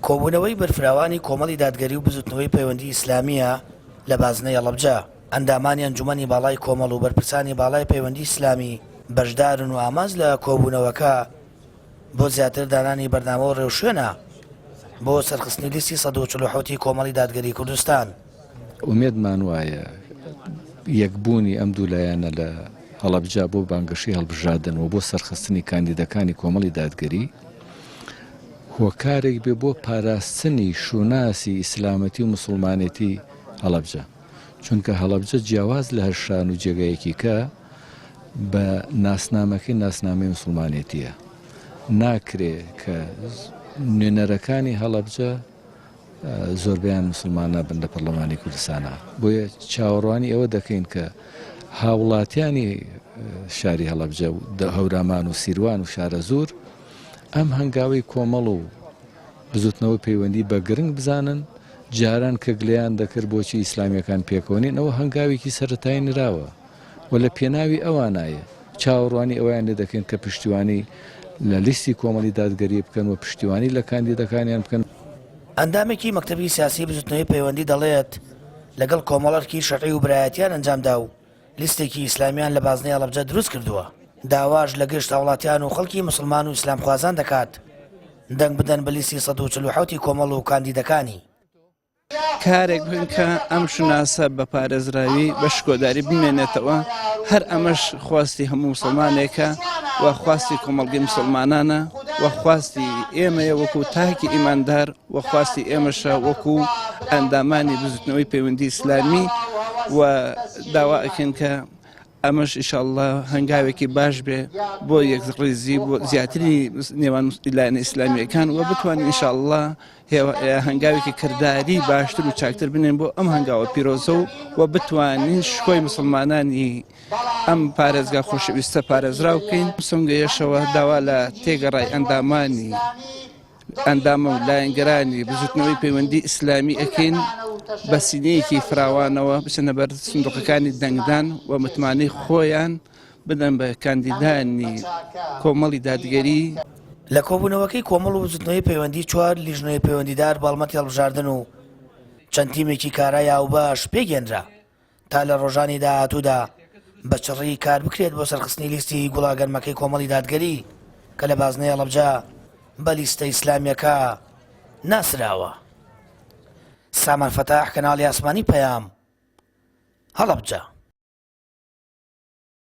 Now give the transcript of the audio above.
کۆبوونەوەی بەرفراوانی کۆمەڵی دادگەری و بزوتنەوەی پەیوەندی ئیسلامییە لە بازنەی هەڵەبجە، ئەندامانی ئەنجومەنی باڵای کۆمەڵ و بەرپرسانی باڵای پەیوەندی ئیسلامی بەشدارن و ئامانج لە کۆبوونەوەکە بۆ زیاتر دانانی بەرنامە و ڕێوشوێنە بۆ سەرخستنی لیستی 147 ی کۆمەڵی دادگەری کوردستان. ئومێدمان وایە یەکبوونی ئەم دوو لایەنە لە هەڵەبجە بۆ بانگەشەی هەڵبژرادن و بۆ سەرخستنی کاندیدەکانی کۆمەڵی دادگەری هۆکارێک بێ بۆ پاراستنی شوناسی ئیسلامەتی و مسوڵمانێتی هەڵەبجە چونکە هەڵەبجە جیاواز لە هەر شان و جێگایەکی کە بە ناسنامەکەی ناسنامەی مسوڵمانێتیە ناکرێ کە نوێنەرەکانی هەڵەبجە زۆربەیان مسوڵمان نابن لە پەرلەمانی کوردستانا بۆیە چاوەڕوانی ئەوە دەکەین کە هاوڵاتیانی شاری هەڵەبجە و هەورامان و سیروان و شارەزوور ئەم هەنگاوی کۆمەڵ و بزوتنەوەی پەیوەندی بە گرنگ بزانن جاران کە گلەیان دەکرد بۆچی ئیسلامیەکان پێکەوە نین ئەوە هەنگاوێکی سەرەتایی نراوە و لە پێناوی ئەوانایە چاوەڕوانی ئەوەیان لێ دەکەین کە پشتیوانی لە لیستی کۆمەڵی دادگەری بکەن و پشتیوانی لە کاندیدەکانیان بکەن. ئەندامێکی مەکتەبی سیاسی بزوتنەوەی پەیوەندی دەڵێت، لەگەڵ کۆمەڵ ئەرکی شەرعی و برایەتیان ئەنجامدا و لیستێکی ئیسلامیان لە بازنەی هەڵەبجە دروستکردووە، داواش لە گشت هاوڵاتیان و خەڵکی موسڵمان و ئیسلامخوازان دەکات دەنگ بدەن بە لیستی 147 ی کۆمەڵ و کاندیدەکانی. کارێک بکەن کە ئەم شوناسە بە پارێزراوی بە شکۆداری بمێنێتەوە هەر ئەمەش خواستی هەموو مسلمانێکە و خواستی کۆمەڵگەی مسلمانانە و خواستی ئێمەیە وەکو تاکی ئیماندار و خواستی ئێمەشە وەکو ئەندامانی بزوتنەوەی پەیوەندی ئیسلامی و داوا ئەکەین کە ئەمەش ئیشاءاللە هەنگاوێکی باش بێ بۆ یەکڕیزی بۆ زیاتری نێوان لایەنە ئیسلامییەکان و بتوانین ئیشاءاللە هەنگاوێکی کرداری باشتر و چاکتر بنێن بۆ ئەم هەنگاوە پیرۆزە و و بتوانین شکۆی مسلمانانی ئەم پارێزگا خۆشەویستە پارێزراو بکەین سونگەیەشەوە داوا لە تێگەڕای ئەندامانی ئەندامە و لایەنگرانی بزوتنەوەی پەیوەندی ئیسلامی ئەکەین بە سینەیەکی فراوانەوە بچنە بەر سندوقەکانی دەنگدان و متمانەی خۆیان بدەن بە کاندیدانی کۆمەڵی دادگەری. لە کۆبوونەوەکەی کۆمەڵ و بزوتنەوەی پەیوەندی چوار لیژنەی پەیوەندیدار بە هەڵمەتی هەڵبژاردن و چەند تیمێکی کارای هاوبەش پێکهێنرا تا لە ڕۆژانی داهاتوودا بە چڕی کار بکرێت بۆ سەرخستنی لیستی گوڵا گەرمەکەی کۆمەڵی دادگەری کە لە بازنەی هەڵەبجە بە لیستە ئیسلامیەکە ناسراوە. سامان فەتاح کەناڵی ئاسمانی پەیام هەڵەبجە.